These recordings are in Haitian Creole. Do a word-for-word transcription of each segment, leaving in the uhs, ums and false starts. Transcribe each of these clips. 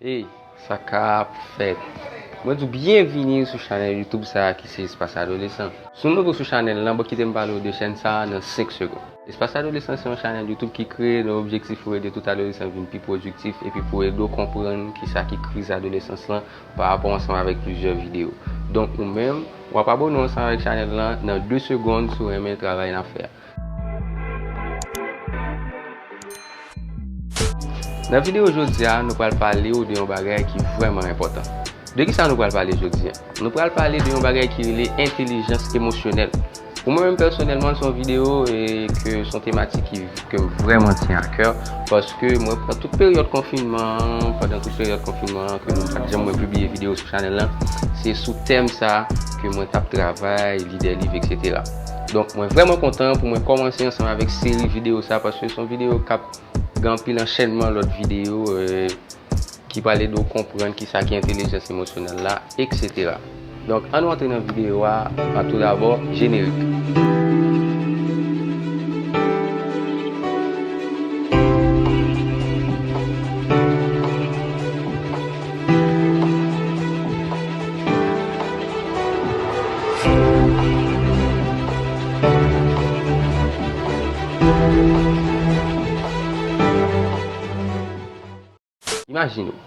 Ey, sa k ap fèt? Mwen di w byenvini sou chanèl YouTube sa a ki se Espas Adolesan. Si w nouvo sou chanèl lan, bon, kite m pale w de chèn sa a nan senk segonn. Espas Adolesan se yon chanèl YouTube ki kreye nan objektif pou ede tout adolesan vin pi pwodiktif epi pou ede w konprann kisa ki kriz adolesans lan pa rapò ansanm avèk plizyè videyo. Donk, ou menm, w ap abone w ansanm avèk chanèl lan nan de segonn si w renmen travay n ap fè a. Nan videyo jodi a, nou pral pale w de yon bagay ki vrèman enpòtan. De kisa nou pral pale jodi a? Nou pral pale de yon bagay ki rele entèlijans emosyonèl. Pou mwen menm pèsonèlman, se yon videyo e ke se yon tematik ki, ke m vrèman tyen a kè, paske mwen, pandan tout peryòd konfinman an, pandan tout peryòd konfinman an, ke nou pa t janm wè pibliye videyo sou chanèl lan, se sou tèm sa ke mwen t ap travay, li dè liv, etsetera. Donk, mwen vrèman kontan pou mwen kòmanse ansanm avèk seri videyo sa, paske se yon videyo k ap gen anpil anchènman lòt videyo, e, ki pral ede w konprann kisa ki entèlijans emosyonèl la, etsetera. Donk, ann nou antre nan videyo a, a tou dabò, jenerik. Imajine w.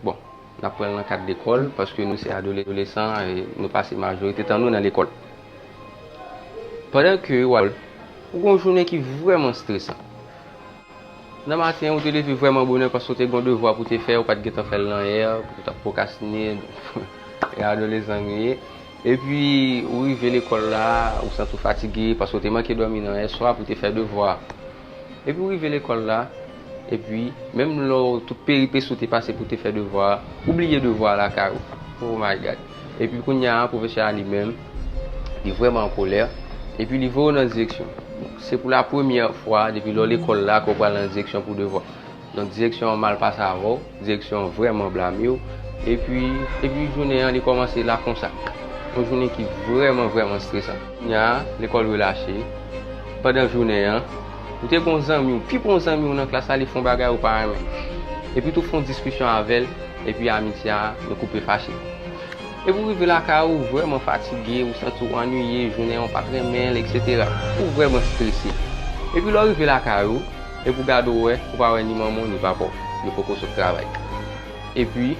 Bon, n ap pran l nan kad lekòl, paske nou se adolesan e nou pase majorite tan nou nan lekòl. Pandan ke w ap, ou gen yon jounen ki vrèman stresan. Nan maten, ou te leve vrèman bonè paske w te gen yon devwa pou w te fè, ou pa t gentan fè l nan yè, ou t ap pwokrastine, e adolesan nou ye. Epi, ou rive lekòl la, ou santi w fatige paske w te manke dòmi nan yè swa pou w te fè devwa. Epi ou rive lekòl la, epi menm lè w tout peripesi w te pase pou w te fè devwa a, ou bliye devwa a lakay ou. Oh my God. Epi kounye a, pwofesè a li menm, li vrèman an kolè, epi li voye w nan direksyon. Se pou la premyè fwa depi lè w lekòl la ke w pral nan direksyon pou devwa. Donk direksyon an mal pase avè w, direksyon an vrèman blame w, epi, epi jounen an li kòmanse la konsa. Yon jounen ki vrèman, vrèman stresan. Kounye a, lekòl relache. Pandan jounen an, ou te gon zanmi w, pi bon zanmi w nan klas la, li fè yon bagay ou pa renmen. Epi tou fè yon diskisyon avè l, epi amitye a, nou koupe fache. Epi ou rive lakay ou, ou vrèman fatige, ou santi w annuiye, jounen an ou pa t renmen l, etsetera. Ou vrèman strese. Epi lè w rive lakay ou, epi ou gade w wè, ou pa wè ni manman w, ni papa w. Yo poko sot travay. Epi,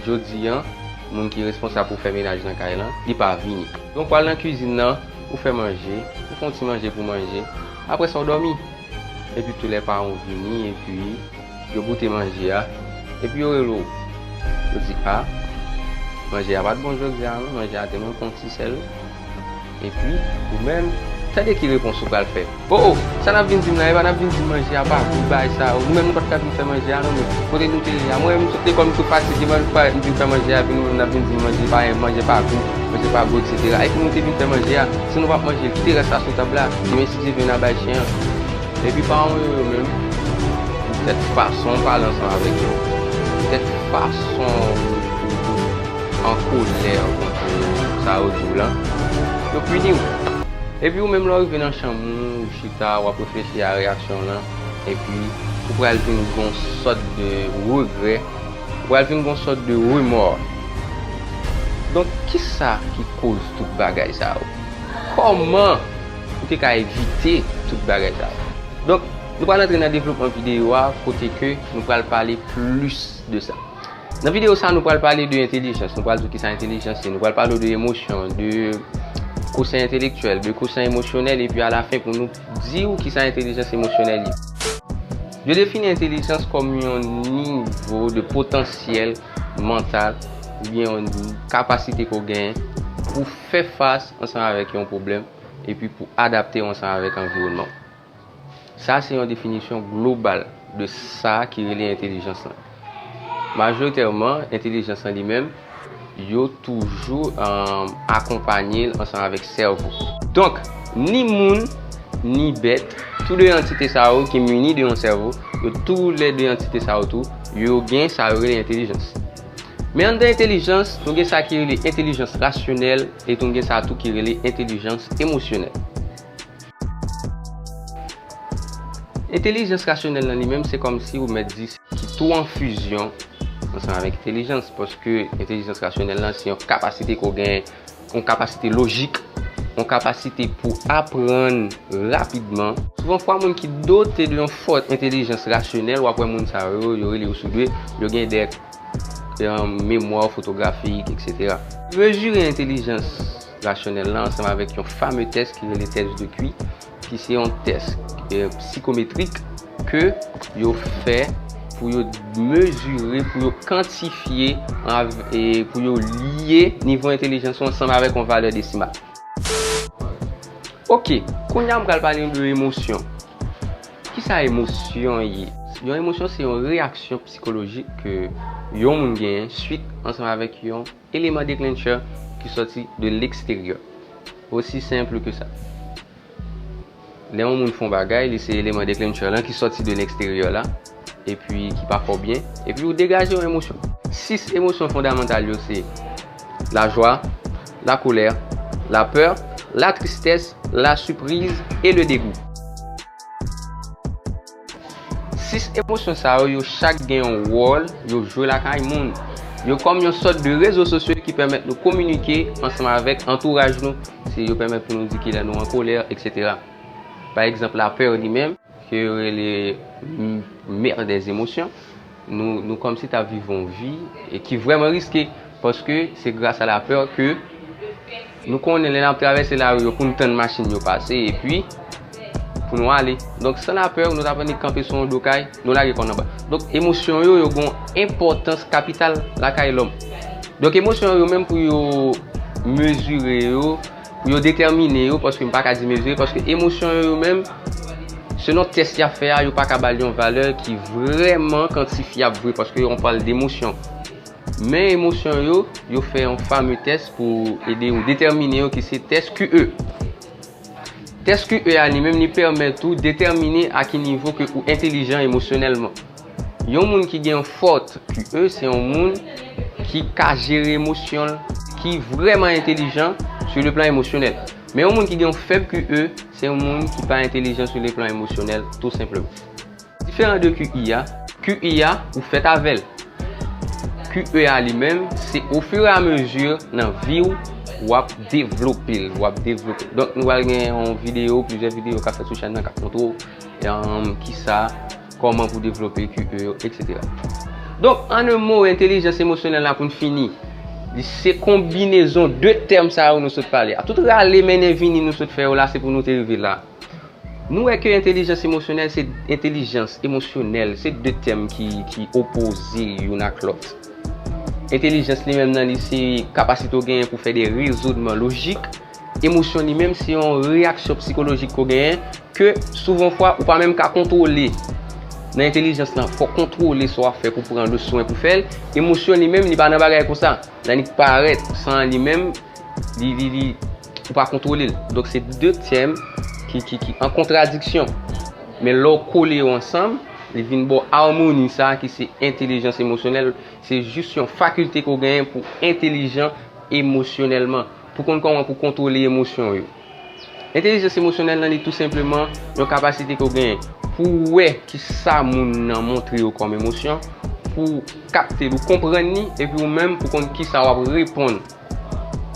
jodi an, moun ki responsab pou fè menaj nan kay lan, li pa vini. Donk, w al nan kizin nan, ou fè manje, ou fè yon ti manje pou manje. Apre sa, w dòmi. Epi tou lè paran w vini, epi yo goute manje a, epi yo rele w. Yo di, a, manje a pa t bon jodi a non, manje a te manke yon ti sèl. Epi, ou menm, tande ki repons ou pral fè. O, o, sa n ap vin di m la, e pa n ap vin di m manje a pa gou, bagay sa yo. Nou menm nou pa t ka vin fè manje a non, men kote nou te ye a, mwen menm m sot lekòl, m tou fatige, m pa, m vin fè manje a, epi nou menm n ap vin di m manje pa, manje pa gou, manje pa gou, etsetera. Epi nou te vin fè manje a, si nou p ap manje l, kite rès la sou tab la, demen si Dye vle n a bay chen an. Epi paran w yo, yo menm, poutèt fason w pale ansanm avèk yo, poutèt fason w, w, w an kolè kont sa yo di w lan, yo pini w. Epi ou menm lè w rive nan chanm ou, ou chita, w ap reflechi a reyaksyon w lan, epi ou pral vin gen yon sòt de regrè, ou pral vin gen yon sòt de remò. Donk, kisa ki koz tout bagay sa yo? Kòman ou te ka evite tout bagay sa yo? Donk, nou pral antre nan devlopman videyo a, kote ke nou pral pale plis de sa. Nan videyo sa, nou pral pale de entèlijans. Nou pral di w kisa entèlijans ye. Nou pral pale w de emosyon, de kosen entelektyèl, de kosen emosyonèl, epi alafen pou nou di w kisa entèlijans emosyonèl ye. Yo defini entèlijans kòm yon nivo de potansyèl mantal oubyen yon kapasite ke w genyen pou fè fas ansanm avèk yon pwoblèm epi pou adapte w ansanm avèk anviwònman w. Sa se yon definisyon global de sa ki rele entèlijans lan. Majoritèman, entèlijans lan li menm, yo toujou, um, akonpanye l ansanm avèk sèvo. Donk, ni moun, ni bèt, tou de antite sa yo ki mini de yon sèvo, yo tou lè de antite sa yo tou, yo gen sa yo rele entèlijans. Men anndan entèlijans, nou gen sa ki rele entèlijans rasyonèl, epi nou gen sa tou ki rele entèlijans emosyonèl. Entèlijans rasyonèl lan li menm, se kòmsi ou mèt di se ki tou an fizyon ansanm avèk entèlijans, paske entèlijans rasyonèl lan se yon kapasite ke w genyen, yon kapasite lojik, yon kapasite pou aprann rapidman. Souvan fwa, moun ki dote de yon fòt entèlijans rasyonèl, w ap wè moun sa yo, yo rele yo soudwe, yo gen de, um, memwa fotografik, et cetera. Mezire entèlijans rasyonèl lan ansanm avèk yon fame tès ki rele tès de Q I, ki se yon tès, eh, psikometrik ke yo fè pou yo mezire, pou yo kantifye, av-, e pou yo lye nivo entèlijans ou ansanm avèk yon valè desimal. Ok, kounye a m pral pale de emosyon. Kisa emosyon ye? Yon emosyon se yon reyaksyon psikolojik ke yon moun genyen swit ansanm avèk yon eleman deklanchè ki sòti de leksteryè. Osi senp ke sa. Lè yon moun fè yon bagay, li se eleman deklanchè lan ki sòti de leksteryè la, epi ki pa fè w byen, epi ou degaje yon emosyon. Sis emosyon fondamantal yo se lajwa, lakolè, lapè, latristès, lasipriz e le degou. Sis emosyon sa yo, yo chak gen yon wòl yo jwe lakay moun. Yo kòm yon sòt de rezo sosyo ki pèmèt nou kominike ansanm avèk antouraj nou. Se yo pèmèt pou nou di kilè nou an kolè, et cetera. Pa egzanp, lapè li menm, ke yo rele m-, mè dè emosyon, nou, nou kòmsi t ap viv yon vi e ki vrèman riske, paske se gras a lapè ke nou konnen lè n ap travèse lari yo pou n tann machin yo pase, epi pou nou ale. Donk, san lapè, nou t ap annik kanpe sou yon do kay, nou lage kò n anba. Donk, emosyon yo, yo gen yon enpòtans kapital lakay lòm. Donk, emosyon yo menm pou yo mezire yo, pou yo detèmine yo, paske m pa ka di mezire, paske emosyon yo, yo menm, selon tès y ap fè a, yo pa ka ba l yon valè ki vrèman kantifyab vre, paske on pale de emosyon. Men emosyon yo, yo fè yon fame tès pou ede yo detèmine yo, ki se tès Q E. Tès Q E a li menm, li pèmèt ou detèmine a ki nivo ke ou entèlijan emosyonèlman. Yon moun ki gen yon fòt Q E, se yon moun ki ka jere emosyon l, ki vrèman entèlijan sou le plan emosyonèl. Men yon moun ki gen yon fèb Q E, se yon moun ki pa entèlijan sou le plan emosyonèl, tou senpleman. Diferan de Q I a, Q I a, ou fèt avè l. Q E a li menm, se ofiramezu nan vi w, w ap devlope l, w ap devlope l. Donk, nou pral gen yon videyo, plizyè videyo k ap fèt sou chèn nan, k ap montre w, um, kisa, kòman pou devlope Q E yo, et cetera. Donk, an en mo, entèlijans emosyonèl la, pou n fini, li se konbinezon de tèm sa yo nou sot pale a. Tout rale mennen vini nou sot fè yo la, se pou nou te rive la. Nou wè ke entèlijans emosyonèl se entèlijans emosyonèl, se de tèm ki, ki opoze youn ak lòt. Entèlijans li menm nan li se kapasite w genyen pou fè de rezonman lojik. Emosyon li menm se yon reyaksyon psikolojik ke w genyen ke souvan fwa ou pa menm ka kontwole. Nan entèlijans lan, fò w kontwole sa w ap fè pou pran le swen pou fè l. Emosyon li menm, li pa nan bagay konsa. Lè li parèt, san li menm, li, li, li, ou pa kontwole l. Donk, se de tèm ki, ki, ki an kontradiksyon. Men lè w kole yo ansanm, li vin ba w amoni sa ki se entèlijans emosyonèl. Se jis yon fakilte ke w genyen pou entèlijan emosyonèlman, pou konn kòman pou kontwole emosyon w yo. Entèlijans emosyonèl lan, li tou senpleman yon kapasite ke w genyen pou w wè kisa moun nan montre yo kòm emosyon, pou w kapte l, ou konprann li, epi ou menm pou konn kisa w ap reponn.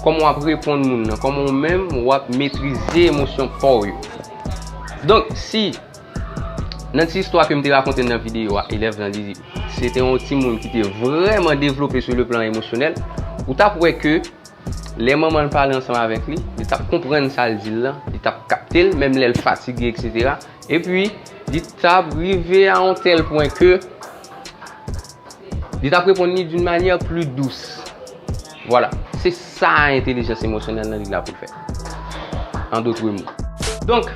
Kòman w ap reponn moun nan, kòman ou menm w ap metrize emosyon pa w yo. Donk, si nan ti istwa ke m te rakonte nan videyo a, elèv lan, li, se te yon timoun ki te vrèman devlope sou le plan emosyonèl, ou t ap wè ke lè manman l pale ansanm avèk li, li t ap konprann sa l di l lan, li t ap kapte l, menm lè l fatige, et cetera. Epi, li t ap rive a yon tèl pwen ke li t ap reponn li d'une manière plus douce. Vwala, se sa entèlijans emosyonèl lan li la pou l fè. An dòt mo. Donk,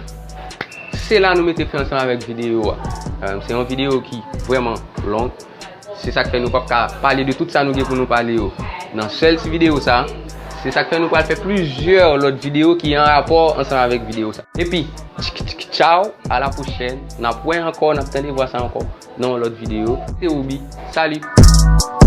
se la nou mete fen ansanm avèk videyo a. Euh, se yon videyo ki vrèman long. Se sa k fè nou p ap ka pale de tout sa nou gen pou nou pale yo nan sèl ti videyo sa. Se sa k fè nou pral fè plizyè lòt videyo ki an rapò ansanm avèk videyo sa. Epi, tchik tchik tchaw, a la pwochèn. N ap wè ankò, n ap tande vwa sa ankò nan yon lòt videyo. Se Obi. Salut!